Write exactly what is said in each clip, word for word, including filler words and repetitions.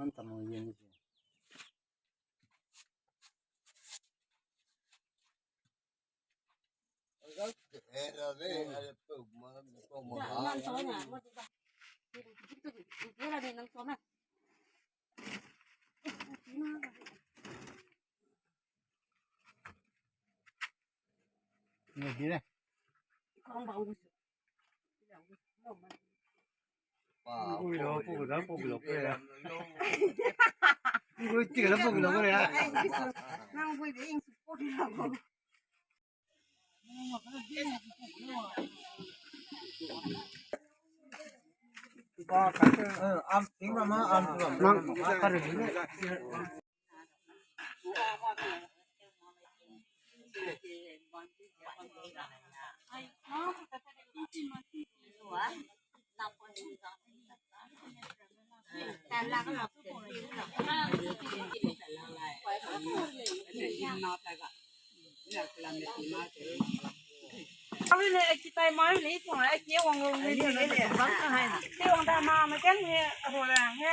Nan tam yen ni. Ui lo, pu da, pu lo, pu ya. Ui, ti la, pu lo, pu ya. Awi le, aki tai mai le, i pung le, aki wang wang le, le, le, le, bang ka hai. Te wang da ma, ma ken he, ro le, he.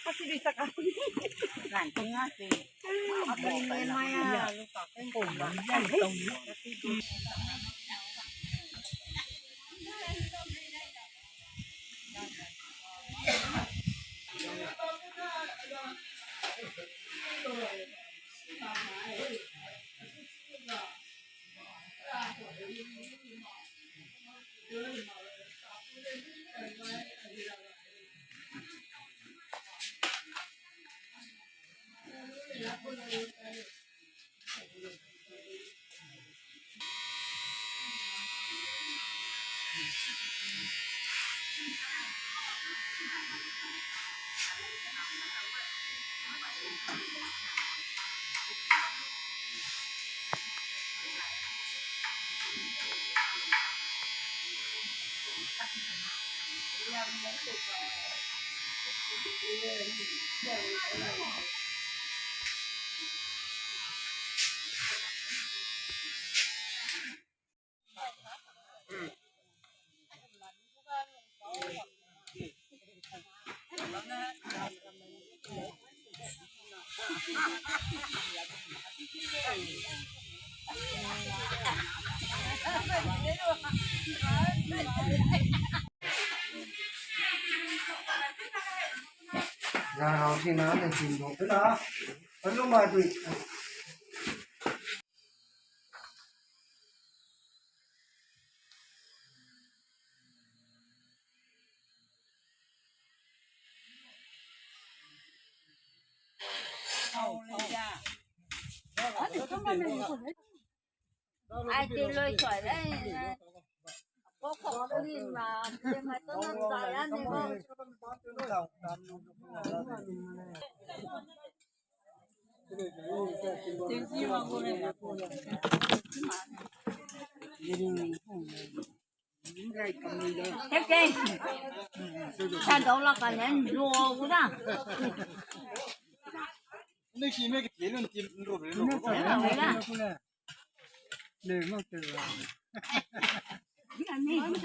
Kasi di saka. Lan ting a si. Abi le mai a, lu ka ken ko ma. Sa dau la ka len lo gu da. Ina me la.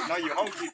Now you how to